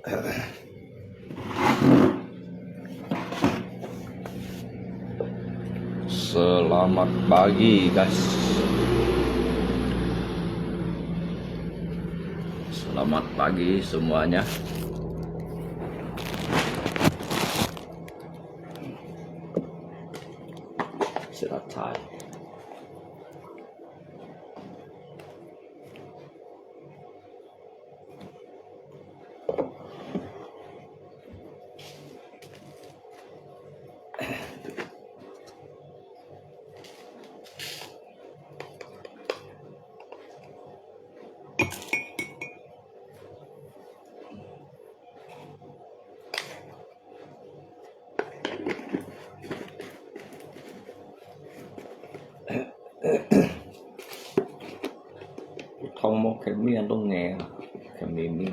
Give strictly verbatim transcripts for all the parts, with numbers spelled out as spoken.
Selamat pagi, guys. Selamat pagi semuanya. Selamat pagi. 汤無，佢面都硬，佢面面。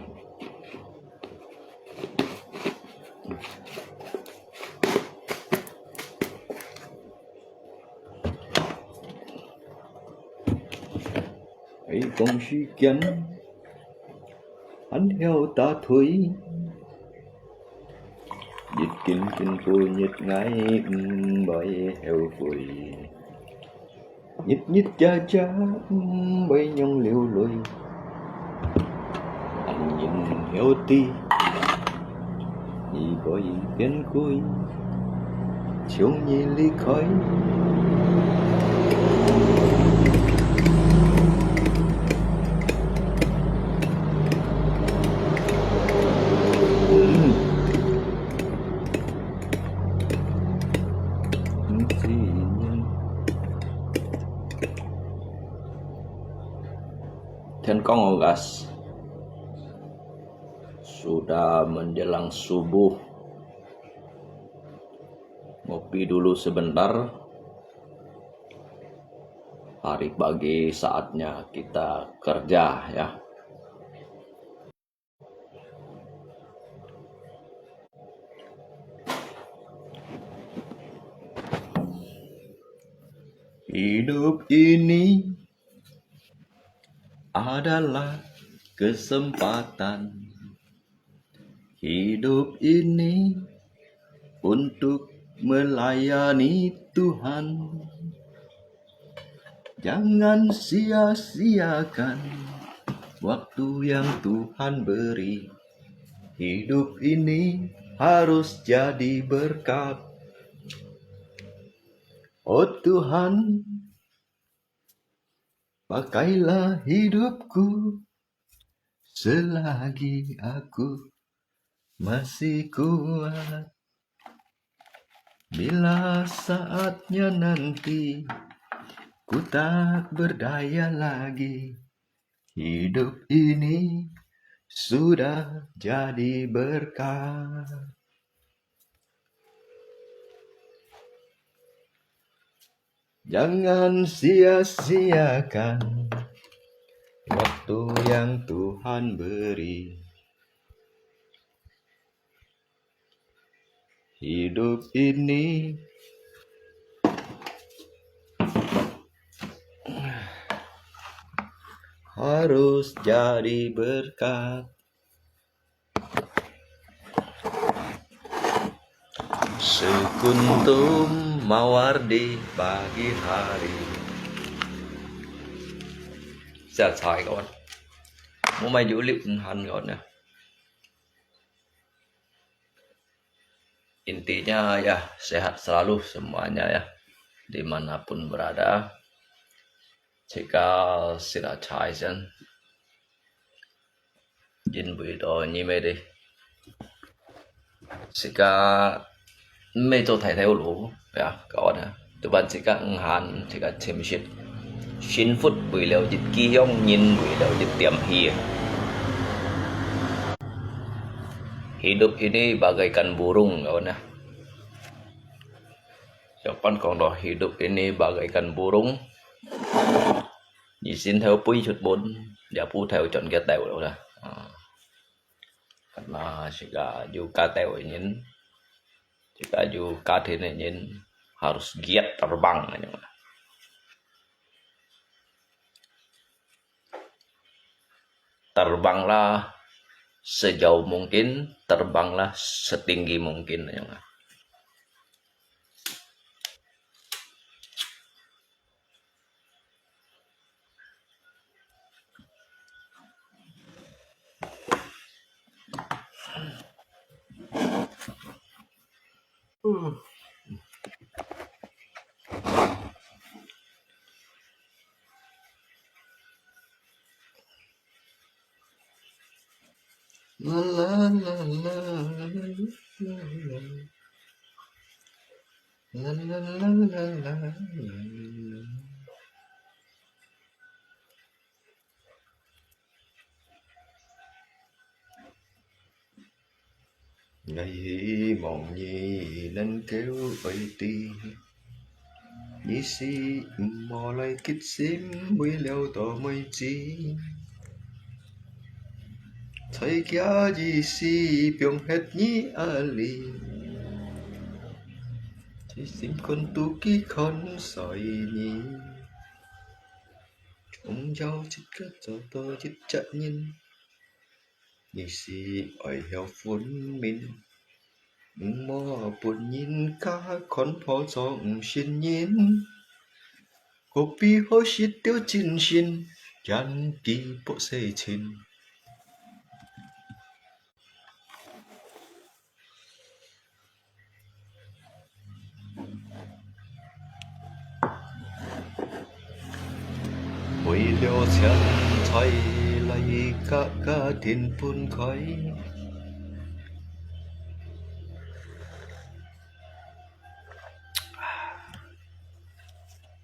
哎，講時間，還曉打腿，日緊緊過日，𠊎毋會後悔。 日日夜夜毋會讓流淚，恁樣曉得，你會變貴，從你離開。嗯。 Mungkin天光哦, guys. Sudah menjelang subuh. Ngopi dulu sebentar. Hari pagi saatnya kita kerja, ya. Hidup ini adalah kesempatan. Hidup ini untuk melayani Tuhan. Jangan sia-siakan waktu yang Tuhan beri. Hidup ini harus jadi berkat. Oh Tuhan, pakailah hidupku selagi aku masih kuat. Bila saatnya nanti ku tak berdaya lagi, hidup ini sudah jadi berkat. Jangan sia-siakan waktu yang Tuhan beri. Hidup ini harus jadi berkat. Sekuntum mawar di pagi hari. Sehat-sehat kawan. Mau main julip han kawan ya. Intinya ya, sehat selalu semuanya ya, dimanapun berada. Jika sila chai sen, jin bui do ni me de. Jika 毋係做大頭路，ya，kawan ya。Tuban自家毋閒，自家尋食，幸福為了一枝香，人為了一點氣。Hidup ini bagaikan burung，kawan ya。Sopan講到hidup ini bagaikan burung，你先頭飛出門，也不頭轉个頭了啦。啊。 Karena jika you ka teo inin, jika you ka thin inin, harus giat terbang. Terbanglah sejauh mungkin, terbanglah setinggi mungkin, ya.𠊎希望你能夠愛知，你係毋好來激心，為了到妹子，在家己係放忒你阿里，在心肝肚佢看衰你。總要一個找到一隻人， 你係愛曉分明，毋好分人家看破做毋信任。何必好失掉真心，將佢博世情。 為了錢財來甲家庭分開。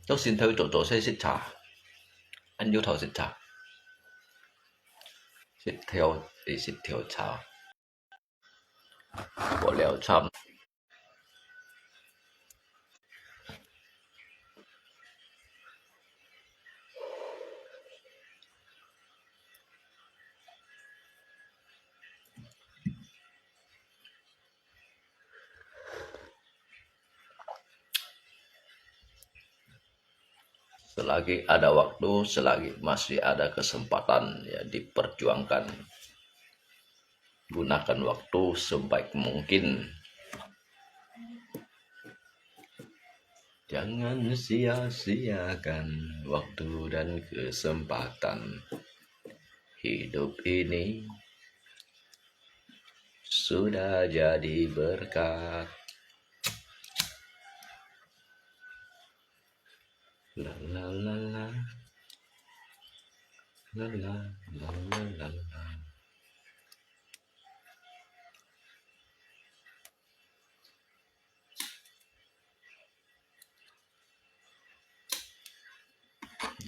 到時頭做做細食茶，恁有頭食茶，食頭，食頭茶。 過了慘。Selagi ada waktu, selagi masih ada kesempatan, ya, diperjuangkan. Gunakan waktu sebaik mungkin. Jangan sia-siakan waktu dan kesempatan. Hidup ini sudah jadi berkat. La, la, la, la. La, la, la, la, la, la.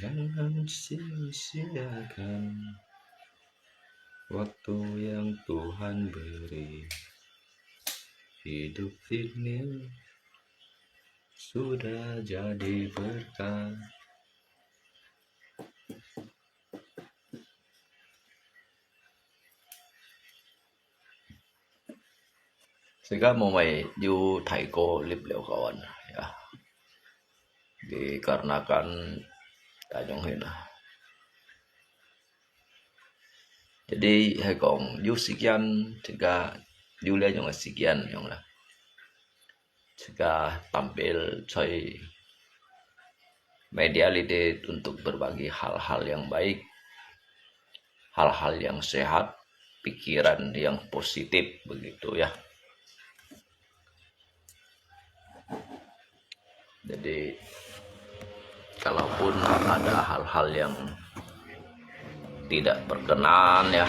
Jangan sia-siakan waktu yang Tuhan beri. Hidup ini sudah jadi berkat. 自家無買有大哥粒了kawan，ya. Dikarenakan tanyong hin lah. Jadi係講有時間，自家有這種个時間樣啦。 自家tampil在media lidi untuk berbagi hal-hal yang baik, hal-hal yang sehat, pikiran yang positif, begitu ya. Jadi, kalaupun ada hal-hal yang tidak berkenan, ya.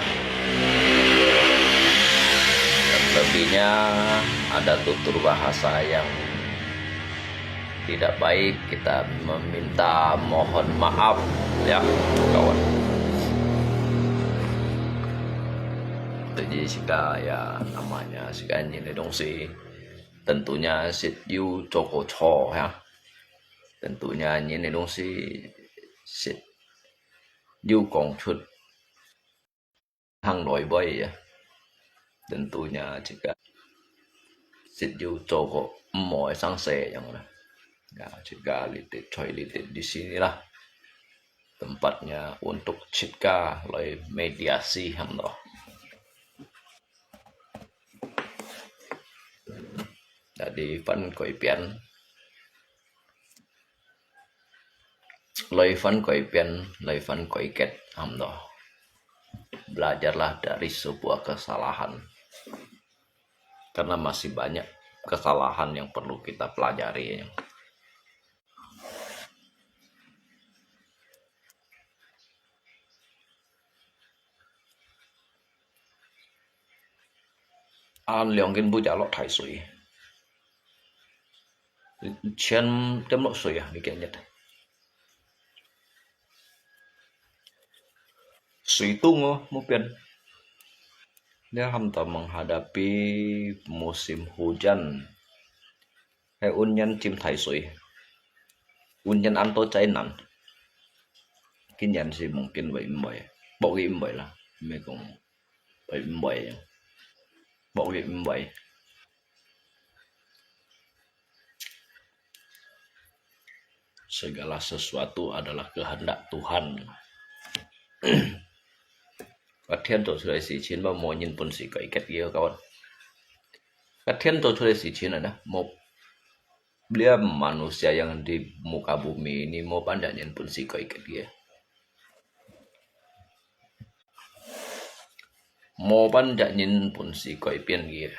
Terlebihnya ada tutur bahasa yang tidak baik, kita meminta mohon maaf, ya, kawan. 自家，ya，namanya自家人个東西，tentunya係有做過錯，ya。 Tentunya人个東西係有講出行內背啊。Tentunya自家係有做過毋好个生事樣啦。Ya，自家lidi在lidi di sini lah. Tempatnya untuk自家來mediasi，係無？ jadi 翻改變，來翻改變，來翻改革，差不多。Belajarlah dari sebuah kesalahan. Karena masih banyak kesalahan yang perlu kita pelajari. Ăn兩斤布加落大水，全點落水啊！你今日水凍哦，無變。你喊到 menghadapi musim hujan，係溫人浸大水，溫人安到災難。今年係mungkin會毋會，博佢毋會啦，毋係講會毋會，博佢毋會。Segala sesuatu adalah kehendak Tuhan. 个天做出來事情，無人本事改革佢个。个天做出來事情啊，無，這manusia yang di muka bumi ini，無半隻人本事改革佢个。 無半隻人本事改變佢个。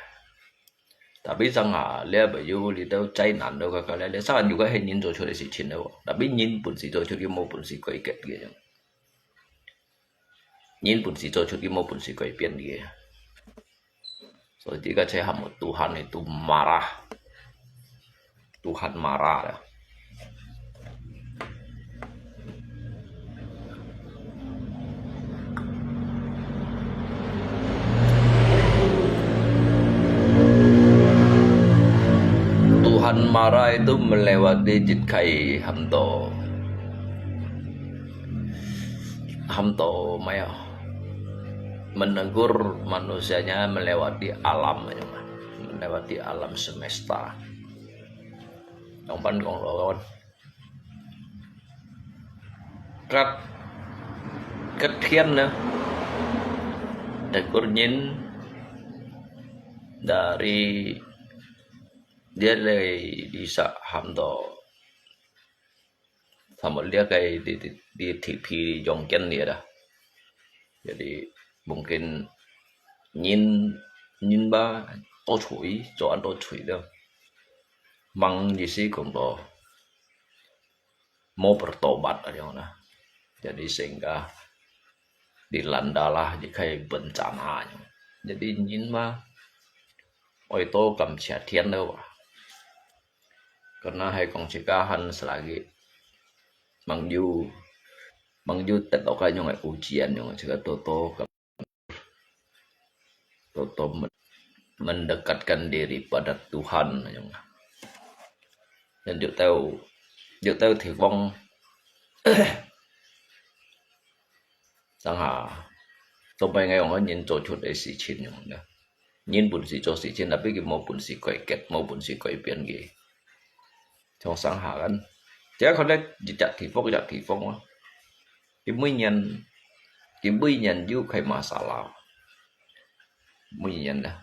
Tapi 上下，這會有這兜災難，這个，這个，這个，有个係人做出來事情个，tapi人本事做出佢無本事改革佢个。人本事做出佢無本事改變佢个。 所以這个係喊Tuhan itu marah. Tuhan marah lah. Tuhan marah itu melewati jitkai hamto. Hamto maya menegur manusianya melewati alam, melewati alam semesta. Yang pan kong lawan. Kat, kat thiên na. Tegur nyin dari dia lei di sa hamto. Sama dia kai di, di, di T V yong kian dia dah. Jadi mungkin nyin, nyin ba to chui, cho an to chui dah. Mang di si kong to. Mau bertobat aja na. Jadi sehingga dilandalah di kai bencana. Jadi nyin ma oi to kam sia tian dah. Karena hai kong cikahan selagi mang yu, mang yu tet to kai nyong ai ujian nyong cika to to kam to to men-, mendekatkan diri pada Tuhan. Nên yu tau, yu tau thì vong sang ha, to pai ngai ong nyin cho chut ai si chin yong da. Nyin bun si cho si chin, tapi ki mo bun si koi ket, mo bun si koi pian ki. Trong sang ha kan. Tia kho le, yu chak thì vong, chak thì vong. Ki mui nyan, ki mui nyan yu khai masalah. Mui nyan da.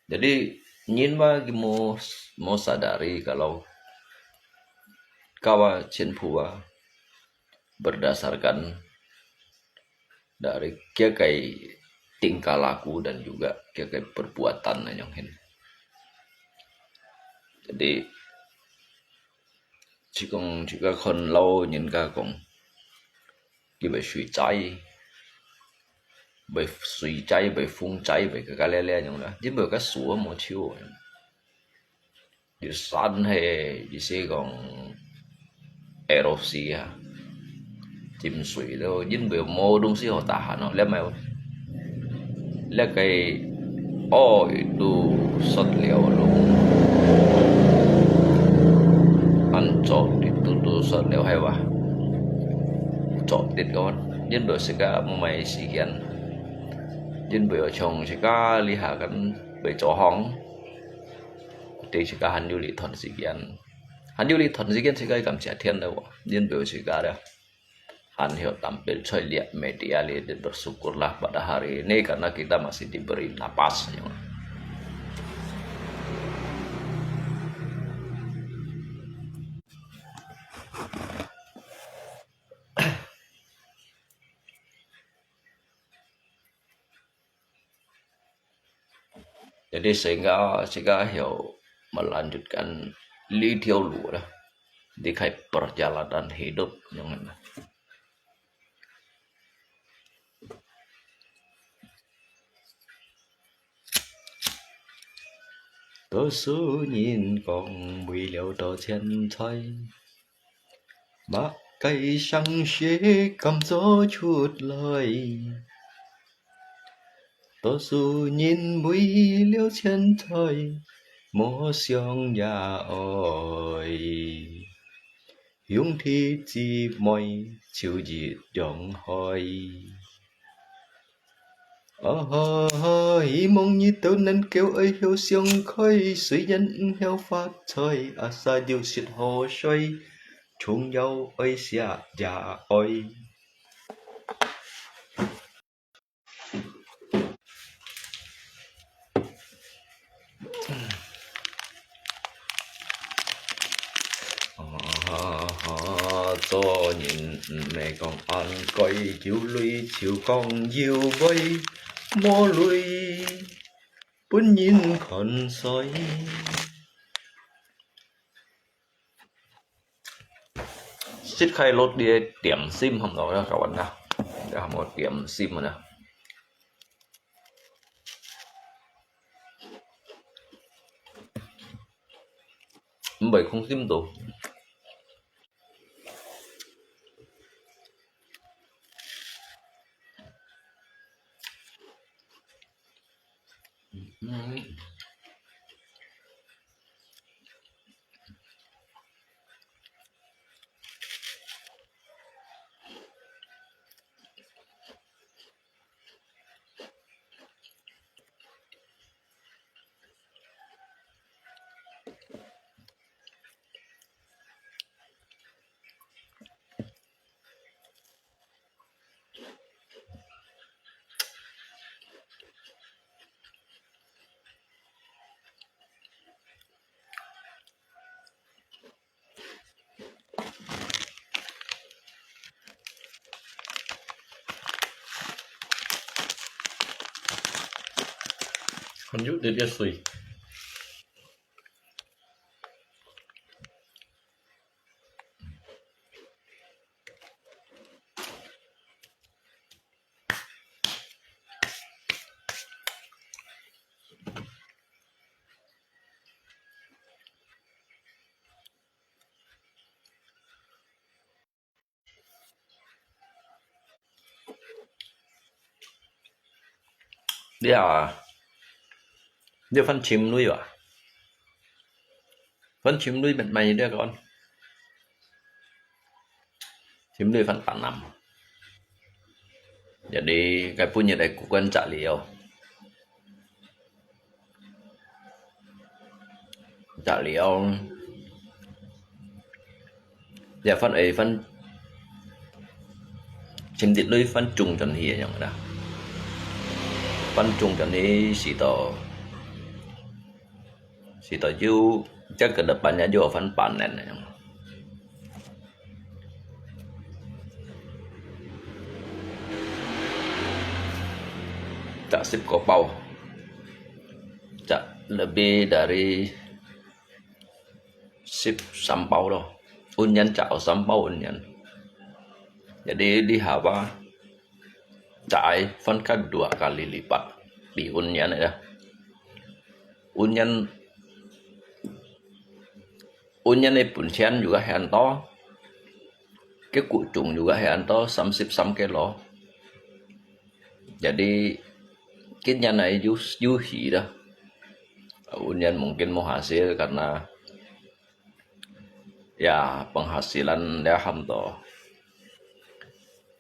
Jadi, nyin ma ki mo, mo sadari kalau kawa chin phua berdasarkan dari kia kai tingkah laku dan juga kia kai perbuatan na nyong hin. Jadi, cikong juga kon lau nyin ka kong, ki bai sui chai, bai sui chai, bai phung chai, bai ka ka le le nyong la, nyin bai ka sua mo chiu. Yu san he, yu si kong erupsi ha. Chim sui lo, nyin bai mo dong si ho tahan ho, le mai. Le kai, oh, itu sot liao lo. An chok itu tu sot liao hai wa. Chok dit kawan, nyin bai sika mo mai si kian. Nyin bai chong sika li ha kan bai cho hong. Te sika han yu li thon si kian. Han yu li thon si kian sika kam sia tian lo. Nyin bai sika da. Han hiu tampil choi liat media li, dan bersyukurlah pada hari ini karena kita masih diberi napas. Ya. Jadi sehingga kita harus melanjutkan di 条路 lah, di 开 perjalanan hidup yang mana. Tosu nyin kong mui liau to qian cai, mak kai shang shie kam zo chut lai. Tosu nyin mui liau qian cai, mo siang ya oi. Yung thi zi moi chiu yit yong hoi. Aha, hi mong nyi tau nan kêu oi hiu siang khoi, sui yan ng hiu fat choi, asa diu sit ho shoi, chung yau oi sia ya oi. Aha, 做人毋係講恁該，有鐳就講有鐳，無鐳分人看衰。 Sit khai lot đi tiệm sim không đó các bạn nha. Để không có tiệm sim nữa. Không phải không sim được. Kan yuk dia dia sui. Dia, dia phần chim lui à? Phần chim lui mệt mỏi dia con. Chim lui phần tàn nằm. Jadi, cái pun như đây cũng quan trọng liu. Chả liu. Giờ phần ấy phần chim dit lui phần chung chọn hi yang đó. Phần chung chọn hi sĩ tổ sĩ tổ yu chắc cái đợt bản nhà yu phần bản này này. Chả sip có bao. Chả lebih dari sip sampau lo. Unyan chả có sampau unyan. Jadi di Hawa chả ai phần kedua kali lipat di unyan ya. Unyan unyan ni pun sian juga hian to. Cái củ trùng juga hian to, samsip sam kilo. Jadi, cái nhà này yu, yu hí đó. Unyan mungkin mau hasil karena ya penghasilan ya ham to.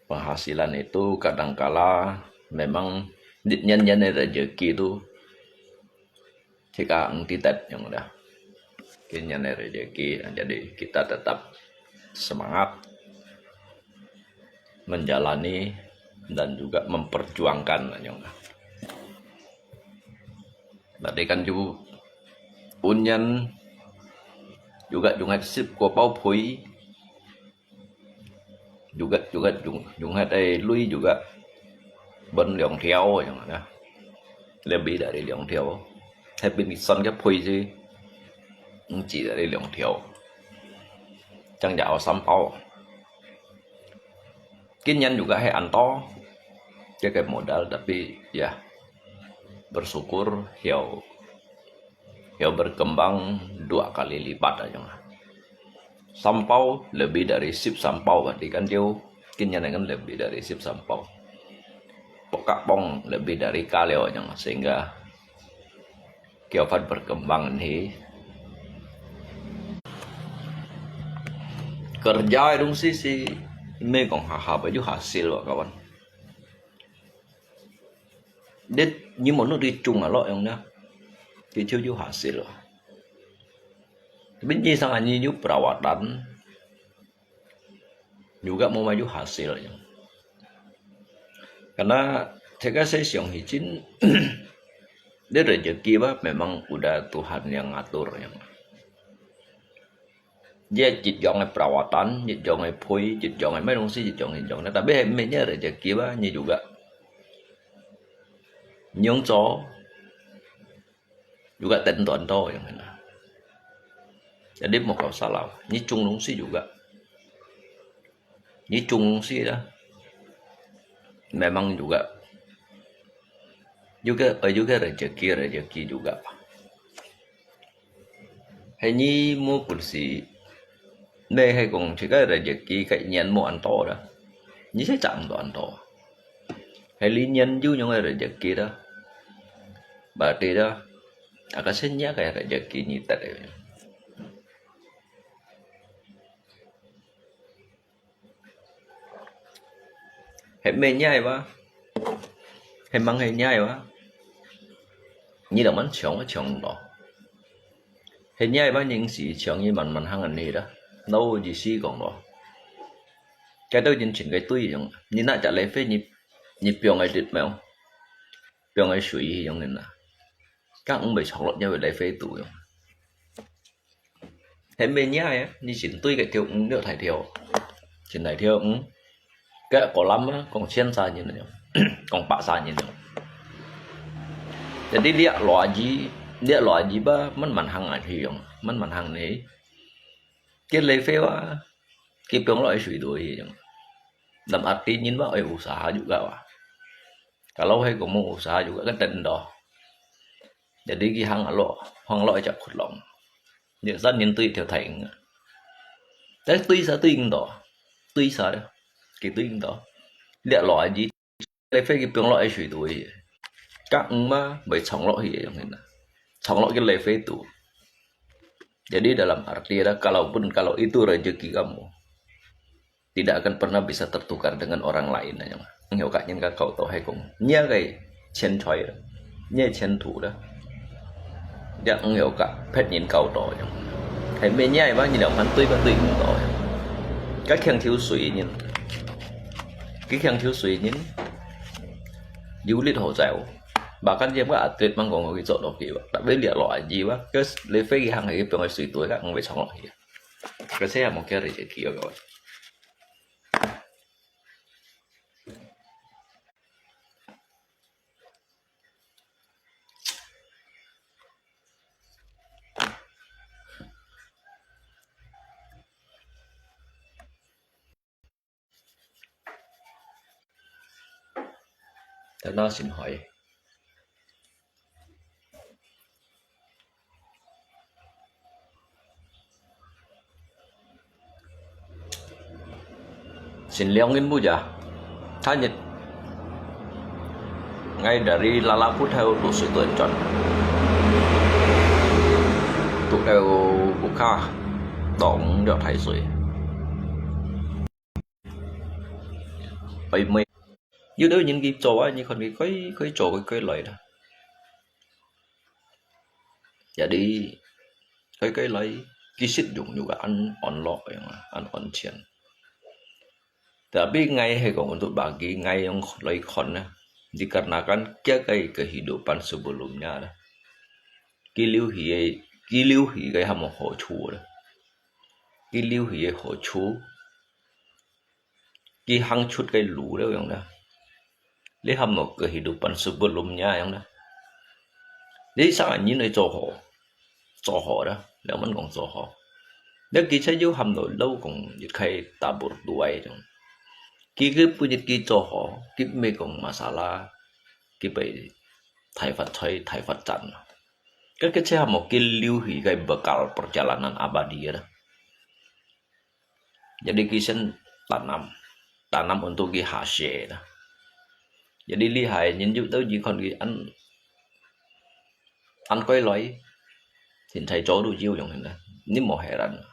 Penghasilan itu kadangkala memang nyan nyan rezeki tu Chika ang titet yang udah. Kini rezeki, jadi kita tetap semangat menjalani dan juga memperjuangkan yang udah. Tadi kan ju unyan juga jungat sip ko pau phui. Juga juga jung jung hat ai lui juga bân liang thiau yang ada. Lebih dari liang thiau. 係分你算个配置，毋止得你兩條，正也有三包。今年juga係恁多，這個modal tapi ya bersyukur有有berkembang dua kali lipat aja. Sampau lebih dari sip sampau berarti kan dia kini kan lebih dari sip sampau. Pokapong lebih dari kaliau aja sehingga kiofan berkembang ni. Kerja itu sih si ini kong hahap aja hasil wak kawan. Dia ni mau di cung alok yang dah. Dia cucu hasil. Tapi ni sang ni yu perawatan juga mau maju hasil yang. Karena saya saya siang hijin dia rezeki bah memang udah Tuhan yang ngatur yang. Dia jit jong perawatan, jit jong pui, jit jong mai dong si jit jong jit jong. Tapi hanya rezeki bah ni juga. Nyong cho juga tentuan to yang mana. Jadi mau kau salah, ni cung dong si juga. Ni cung dong si dah. Memang juga juga juga rezeki rezeki juga. Hai ni mau pun si, ni hai kong cik rezeki kai nian mau anto dah. Ni saya cak anto anto. Hai li nian ju nyong rezeki dah. Berarti dah. Aka senya kai rezeki ni tak dah. Hep me nyai wa. Hep mang hep nyai wa. Nyi dang man chiong wa chiong lo. Hep nyai wa ning si chiong nyi man man hang an ni da. Nau ji si gong lo. Cái đó chính chính cái túi dùng. Nyi na chả lấy phê nyi nyi piong ai dit mèo. Piong ai sui dùng nè. Các ông bị chọc lọt nhau lấy phê tụ dùng. Hep me nyai á, nyi chính túi cái thiếu ứng được thải thiếu. Chính thải thiếu ứng. Cái có lắm á, còn xiên xa nhìn nhau. Còn bạ xa nhìn nhau. Jadi liak lo aji, liak lo aji ba, man man hang ai hiong, man man hang ni. Cái lê phê wa, cái piong lo ai sui đuôi hiong. Lam arti nhìn ba ai usaha juga wa. Kalau hai có mau usaha juga kan ten đó. Jadi ki hang alo, hang alo ai chak khut long. Dia san nhìn túi thiếu thải ứng. Tapi túi sa túi ứng đó. Túi sa đó. Ki túi ứng đó. Liak lo aji. Lê phê ki piong lo ai sui đuôi. Các ứng ma, bai chong lo hi yung hin. Chong lo ki lê phê tu. Jadi dalam arti ada, kalaupun, kalau itu rezeki kamu, tidak akan pernah bisa tertukar dengan orang lain aja. Ngiau ka nyin ka kau to hai kong. Nya kai chen choi da. Nya chen thu da. Dia ngiau ka phet nyin kau to aja. Hai me nyai ba nyi dang man tui ba tui kong to aja. Ka khiang thiu sui nyin. Ki khiang thiu sui nyin. Liu lit ho zai. Ba kan yem ka atlet mang kong ki zo do ki ba. Ta be liak lo aji ba. Ka lê phê ki hang hai ki piong ai sui tu ka ngiau bai chong lo hi. Ka se ya mo kia rezeki yo ka. Tao na xin hỏi. Xin liang in bu ja. Tha nyit. Ngay dari Lala Phu Thêu tu sui tuan chọn. Tu eo bu kha. Dong yo thai sui. Pai mai. Yu deu nyin ki cho wa nyi khon ki koi koi cho koi koi lai da. Jadi koi koi lai ki sit yung yu ka an on lo yang an on chian. Tapi ngai hai kong untuk bagi ngai yung lai khon na. Dikarenakan kia kai kehidupan sebelumnya da. Ki liu hi ki liu hi kai ham ho chu da. Ki liu hi ho chu. Ki hang chut kai lu leo yang da. Li ham mo kehidupan sebelumnya yang da. 你生个人愛做好，做好啦，兩萬講做好。你其實又喊到老公一開打burduai種，佢个本日佢做好，佢毋係講masalah，佢被大發財、大發展。該个車無佢留去个bekal perjalanan abadi啦。Jadi佢先tanam，tanam untuk佢下世啦。Jadi厉害，人就到佢看佢恁恁乖來，現在做都有用啦，你無害人。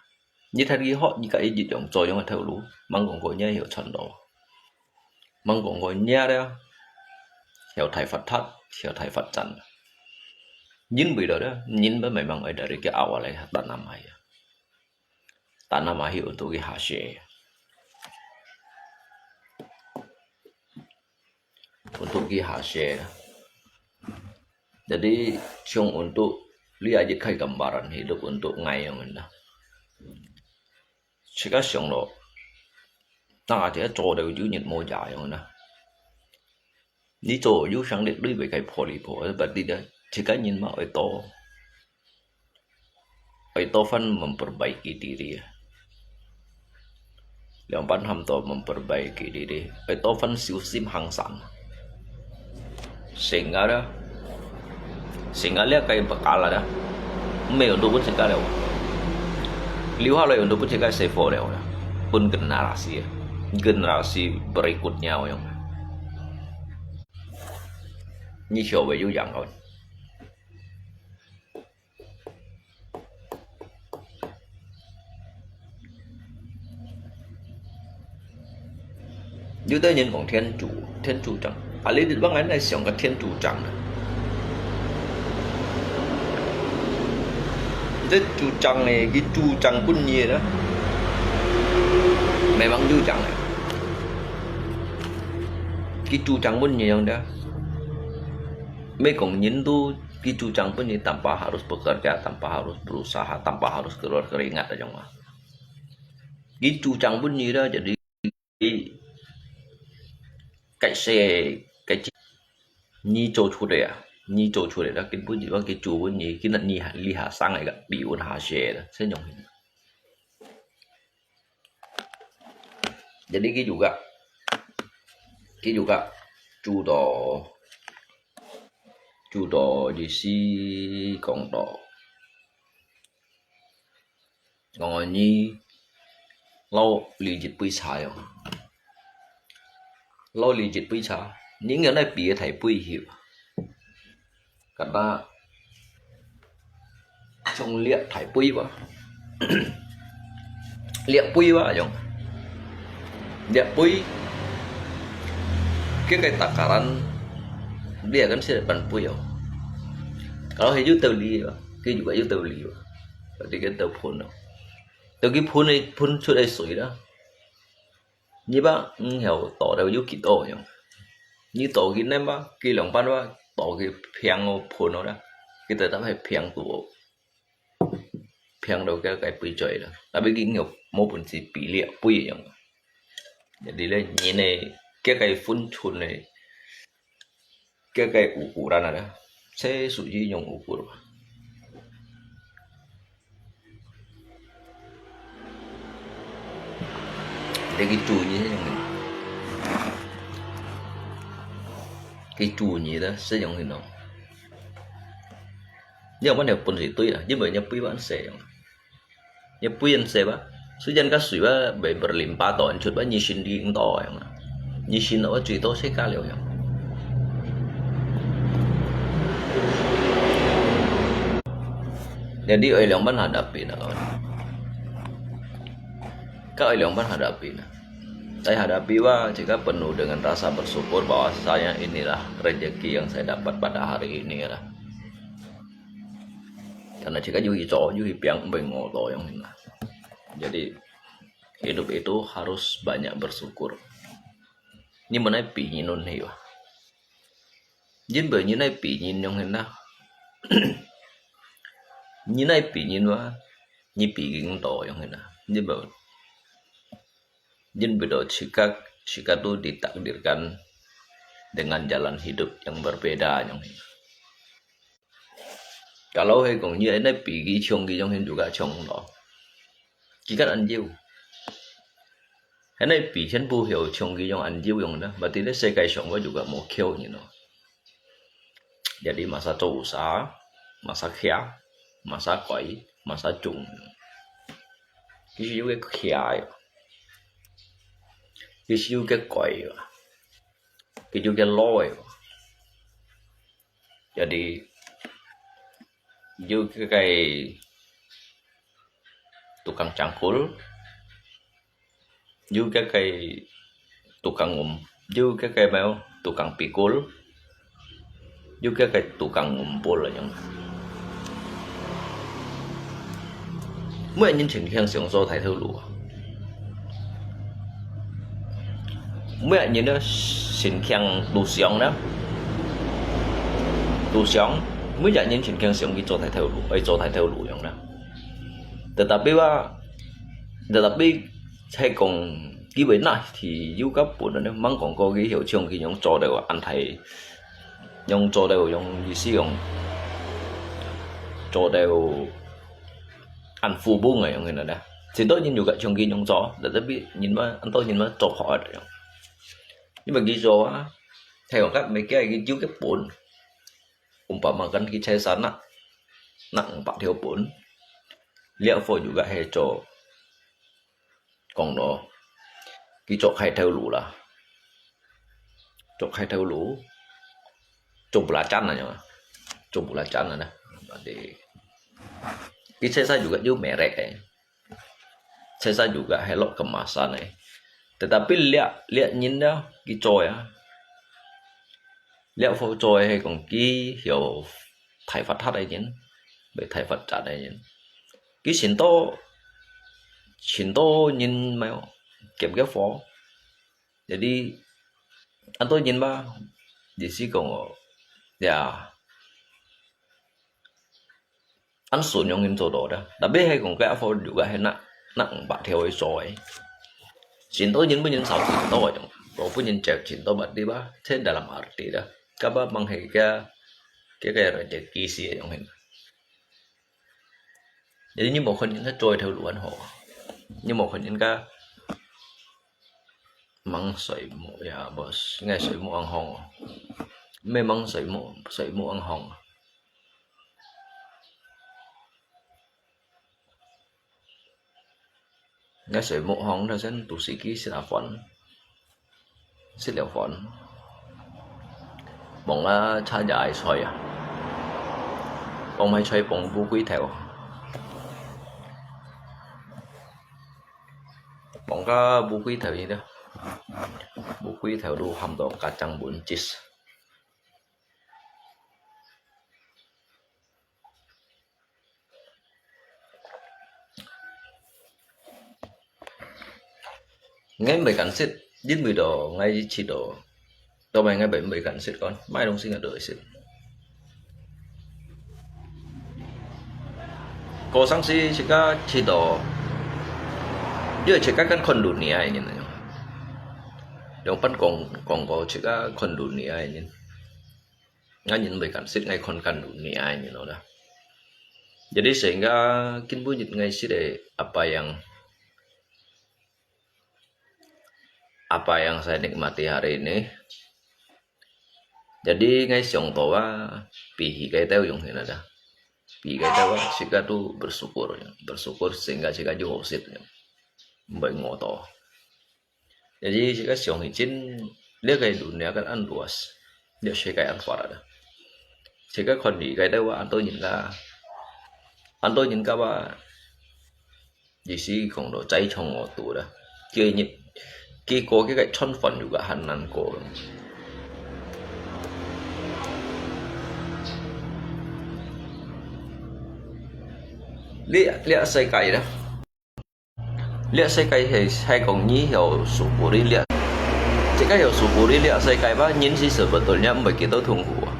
你睇佢學，你个一樣做用个頭路，吂講過你有賺到，吂講過你了，有大發達，有大發展。人為了咧，人不memang愛dari ke awal來tanam aja。 Tanam aja untuk佢下世，untuk佢下世。Jadi像untuk你aja開gambaran hidup untuk ngai樣啦。自家想咯，那這做到有日無夜樣啦。 你做有生力，你會該破哩破，berarti咧，自家人嘛愛多，愛多番memperbaiki diri。兩班喊到memperbaiki diri，愛多番小心行善。Sehingga咧，sehingga咧，該bekal啦，毋係untuk分自家了，留下來untuk分自家細伙了啦，分generasi，generasi berikutnya樣。 你曉得有樣哦。有的人講天主，天主長，啊，你往來來想个天主長呢？這主長呢，佢主長本人呢，memang主長呢。佢主長本人樣的。 Mê kong nyin tu, ki cucang pun nyi tanpa harus bekerja, tanpa harus berusaha, tanpa harus keluar keringat aja mah. Ki cucang pun nyi dah, jadi cái xe, cái chi-, nyi cho chu de à, nyi cho chu de dah, kin pun nyi bang ki cu pun nyi, kin nyi ha, li ha sang ai ka, bi un ha xe dah, xe nyong hin. Jadi ki juga, ki juga, chu to, chu to, di si kong to. Ngò nyi, lau li jit pui sa yong. Lau li jit pui sa, nyi ngen nai pi thai pui hiu. Kata chung liak thai pui ba. Liak pui ba yong. Liak pui. Cái cái takaran, liak kan sẽ pan pui yong. Kalau hiu tau li ba, cái juga hiu tau li ba. Berarti kan tau phun yong. Tau ki phun ni, phun chu dai sui dah. Nyi ba, ng heo to dau yu ki to yong. Nyi to ki nem ba, ki lòng pan ba, to ki phiang o phun o dah. Ki ta ta hai phiang tu o. Phiang dau cái cái pui choi dah. Tapi ki ng heo mo pun si pi liak pui yong. Jadi le, nyi ne, cái cái phun chun ne. Cái cái ukuran ada. Saya suji yong ukur. Jadi ki chu nyi yong. Ki chu nyi dah, saya yong hin no. Yong mana pun si tui dah, jadi banyak pui ban saya yong. Nyi pui an se ba. Su jan ka sui ba, bai berlimpah to, an chut ba, nyi sin di ng to, yong. Nyi sin ba, chui to se ka liu, yong. Jadi, oi liang ban hadapi na, kawan. Ka oi liang ban hadapi na. Saya hadapi ba, jika penuh dengan rasa bersyukur bahwasanya inilah rezeki yang saya dapat pada hari ini lah. Karena jika yu hi cho, yu hi piang, bai ngo to yong hin na. Jadi, hidup itu harus banyak bersyukur. Nyi mana pi nyi nun hi wa. Jin bai nyi nai pi nyi yong hin na. Nyi nai pi nyi wa, nyi pi ging to yong hin na. Jin bai, jin bai do chika, chika tu ditakdirkan dengan jalan hidup yang berbeda yong hin na. 假如係講你恁樣比佢像佢樣，佢就較像咯。佢較恁樣。恁樣比全部曉像佢樣恁樣樣呢，嘛在這世界上，𠊎就較無巧人咯。Jadi masa做usaha, masa care, masa koi, masa cung. Ki siu ke care, ki siu ke koi, ki siu ke loi. Jadi yu ke kai tukang cangkul, yu ke kai tukang ngum, yu ke kai mèo tukang pikul, yu ke kai tukang ngumpul yang. Mỗi人盡慶想做大頭路啊！每人呢，盡慶路上呢，路上，每人盡慶想去做大頭路，愛做大頭路樣呢。Tetapi啊，tetapi係講，佢會拿去有个本呢，吂講過佢曉像佢樣做到恁大，樣做到樣意思樣，做到恁富翁个樣个呢。盡多人有个像佢樣做，tetapi人嘛，恁多人嘛做好个樣。因為佢做啊，係講个物件佢有个本，umpama kan佢採山啊，拿五百條本，了後有个係做 講咯，佢做大頭路啦，做大頭路，做belacan啊，做belacan啊呢。Jadi，佢確實有个有merek个，確實有个係落kemasan个。Tetapi這，這人呢，佢做呀，這好做个係講佢曉大發達个人，會大發達个人。 佢盡多，盡多人嘛，減个貨。Jadi，恁多人嘛，意思講哦，呀，恁順樣人做到个。Tapi係講个貨，如果係拿，拿五百條去做个，盡多人分人炒盡多个，都分人食盡多，berarti吧，這dalam arti啦。Kaba mang係个，个个人个意思个樣形。 Jadi你無可能去做一條路恁好，你無可能个吂睡目呀，無，應該睡目恁好哦，毋係吂睡目，睡目恁好。應該睡目好，頭先都係去食下飯。 食了飯，傍下茶也愛睡啊，傍下睡傍烏龜頭，傍个烏龜頭去了，烏龜頭都喊到家長本質。 𠊎毋會敢食，因為到𠊎試到，到尾𠊎毋會，毋會敢食，講麼个東西𠊎都會食。過生時自家試到，因為自家kan看dunia个人啊，用般講，講過自家看dunia个人。 𠊎人毋會敢食，𠊎看kan dunia个人咯啦。Jadi sehingga今晡日𠊎食个apa yang, apa yang saya nikmati hari ini. Jadi𠊎想到啊，比起該兜用起來啦，比該兜啊，自家都bersyukur，bersyukur sehingga自家有好食，毋會餓到。 Jadi自家想起真，這个dunia kan恁luas，這世界恁闊啊。自家看你个兜啊，恁多人家，恁多人家啊，意思講到齋堂我肚啦，佢日，佢過佢个餐飯又个還難過。這，這世界啦。 這世界係，係講你曉syukuri這，自家曉syukuri這世界吧，人係sebetulnya毋會幾多痛苦啊。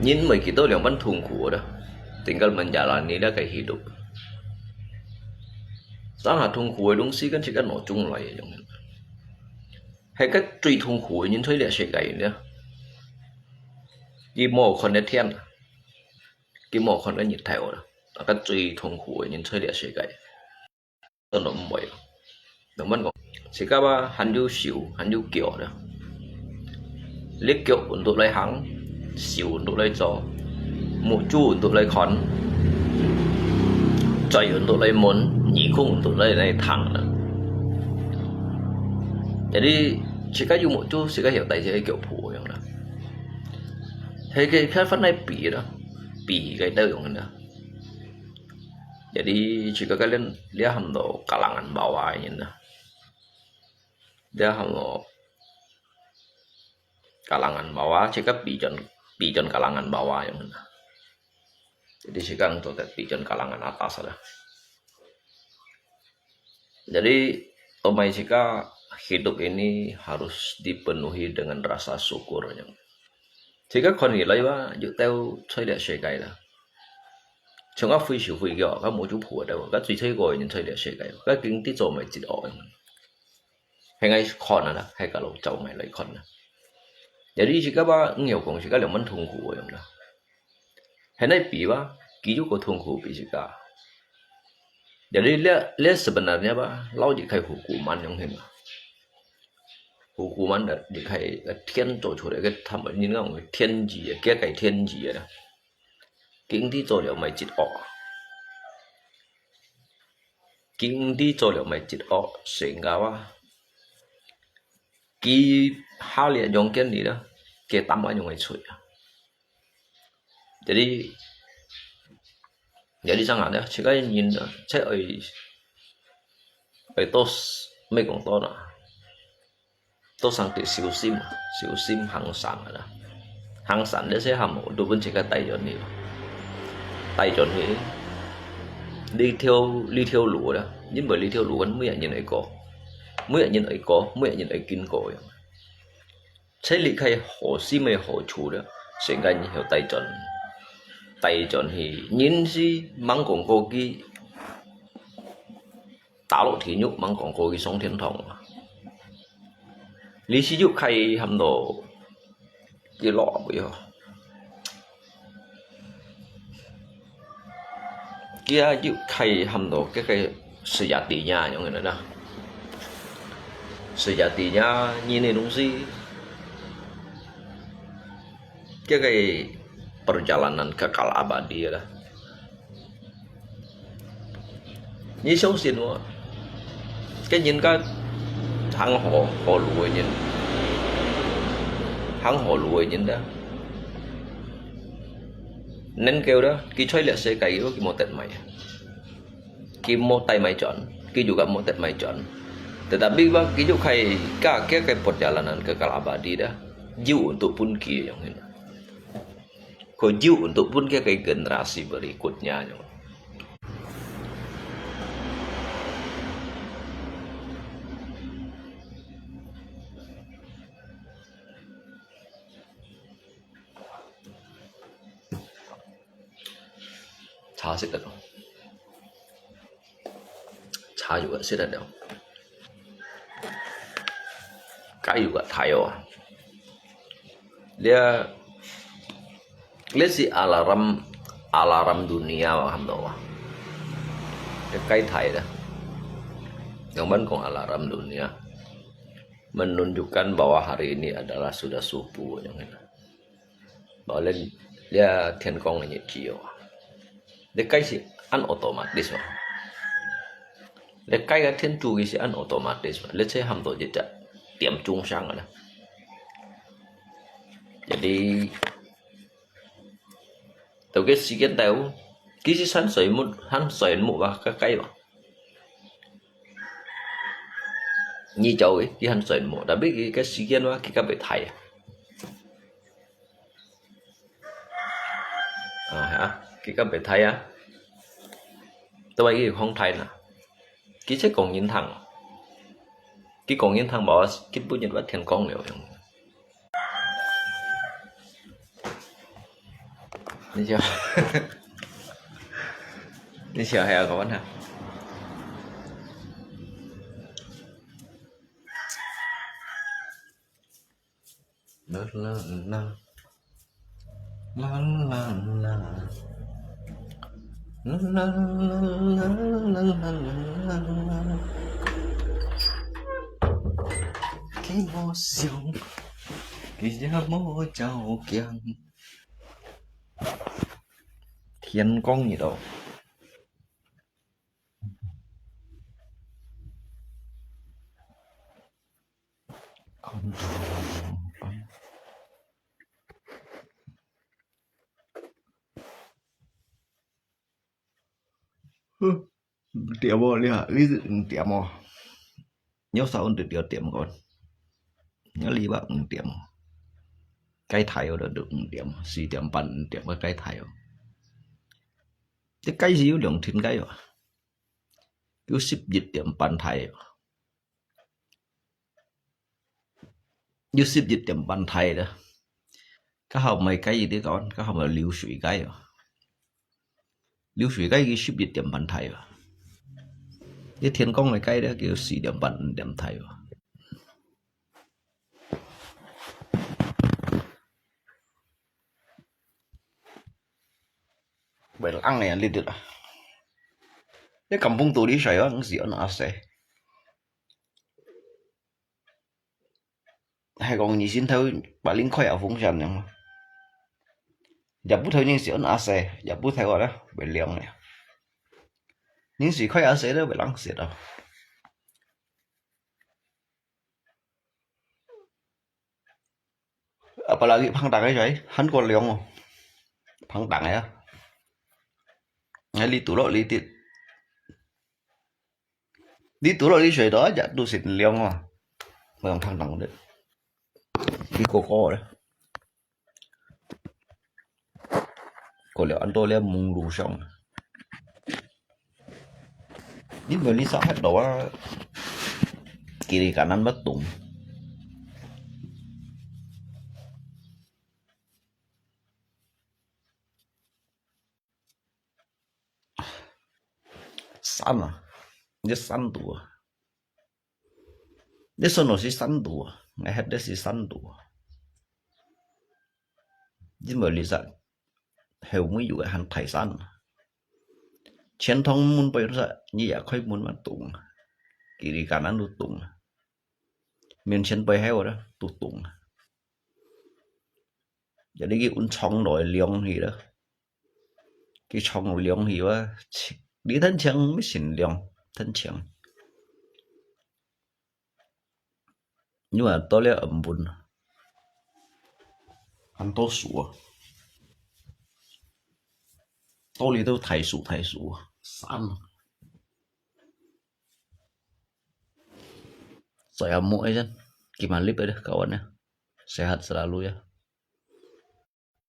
人毋會幾多樣般痛苦个，tinggal menjalani這个hidup。當下痛苦个東西，跟自家腦中來个樣。係个最痛苦个人，在這世界呢。佢無看得天。佢無看到日頭啦。啊，該最痛苦个人在這世界，做到毋會。仰般講，自家吧，還有手，還有腳啦。你腳運到來行，手運到來做，目珠運到來看，嘴運到來聞，耳空運到來，來聽啦。Jadi，自家有目珠，自家曉帶自家腳步樣啦。係个，較翻來鼻啦，鼻个都用啦。Jadi，自家个人，這喊做kalangan bawah樣啦。這喊做kalangan bawah，自家鼻轉，鼻轉kalangan bawah樣啦。Jadi，自家做得鼻轉kalangan atas啦。Jadi，omai自家hidup ini harus dipenuhi dengan rasa syukur樣。自家看起來吧，有兜在這世界啦。像啊，飛手飛腳，該無就破兜，該最衰个人在這世界，該經濟做毋係節惡樣。 係𠊎看啊啦，係个老早𠊎來看啊。Jadi自家吧，毋曉講自家仰般痛苦个樣啦。係哪比吧，佢有个痛苦比自家。Jadi這，這sebenarnya吧，摎一个hukuman樣形啊。Hukuman个，一个，个天做出來个，他們人講个天意啊，佢个天意啊啦。經濟做了毋係節惡啊。 經濟做了毋係節惡，sehingga啊，佢下列樣見你啦，佢擔个樣个罪啊。Jadi，jadi sangat啊，自家人啊，才愛，愛多，毋係講多啦。 都上帝小心啊，小心行善啊啦。行善這些項目，都分自家帶轉去，帶轉去。這條，這條路啦，因為這條路，每一人愛過，每一人愛過，每一人愛經過樣。這離開好心个好處啦，世間人要帶轉，帶轉去。人是吂講過去， 打落地獄，吂講過去上天堂啊。這是有開喊到幾落尾吼。佢啊有開喊到該个sejatinya樣个啦。Sejatinya，人个東西，該个perjalanan kekal abadi啦。 你相信無？該人家行好，好路个人，行好路个人啦，能夠啦，佢在這世界，佢無得麼个，佢無帶麼个轉，佢juga無得麼个轉。Tetapi吧，佢就可以加，加个perjalanan kekal abadi啦，有untuk分佢个樣形。 佢有untuk分該个generasi berikutnya。茶食得咯。 茶juga食得了。該juga大哦。這，這是alarm，alarm dunia嘛，喊到嘛。這該大啦。仰般講alarm dunia，menunjukkan bahwa hari ini adalah sudah subuh，樣形。 無，這，這天光个日子哦，這該是恁otomatis嘛。這該个天主佢是恁otomatis嘛，這就喊做一隻點鐘聲个啦。Jadi，到个時間到，佢是喊睡目，喊睡目吧，該該吧。你走个，佢喊睡目，tapi佢个時間哇，佢較袂大啊。 啊哈，佢敢會大啊？都係佢放大啦。佢就講人聽，佢講人聽無，佢本日話天光了樣。你笑，你笑係啊，講啊。啦啦啦，啦啦啦。佢無想，佢也無照鏡。天光日哦。看到。 哼，五點哦，你看，你是五點哦。你有少分得六點个？你禮拜五點哦。該大哦，就五點，四點半、五點个該大哦。這該是有兩天該哦，有十一點半大哦。 有十一點半大了。該下毋係該一個，該下毋係流水街哦。流水街佢十一點半大哦。你天光个街咧，佢四點半、五點大哦。袂冷个，你知啦。你kampung肚裡睡啊，毋係恁阿細。 係講你先頭把零開下風扇樣嘛。也不透人是恁阿細，也不透啊啦，會涼个。人是開阿細都會冷死啊。Apalagi pang tang个水，還過涼哦。Pang tang个啊。哎，你堵落你的， 你堵落你水道，一日都係涼啊。我用燙燙个，你過過咧，過了恁多了，夢路上。你無你啥黑路啊？Kiri kanan乜凍。 山啊，你山肚啊。你算落去山肚啊，𠊎歇个係山肚啊。因為你實後尾有个還大山啊。錢塘門背都係，你也開門嘛凍啊，kiri kanan都凍啊。面前背後咧都凍啊。Jadi佢運長來涼去啦。 佢長涼去啊，你tan長乜先涼，tan長。你話到了暗晡，還多樹啊，到裡都大樹大樹啊，山啊。Saya mau aja, gimana lipat deh kawannya, sehat selalu ya.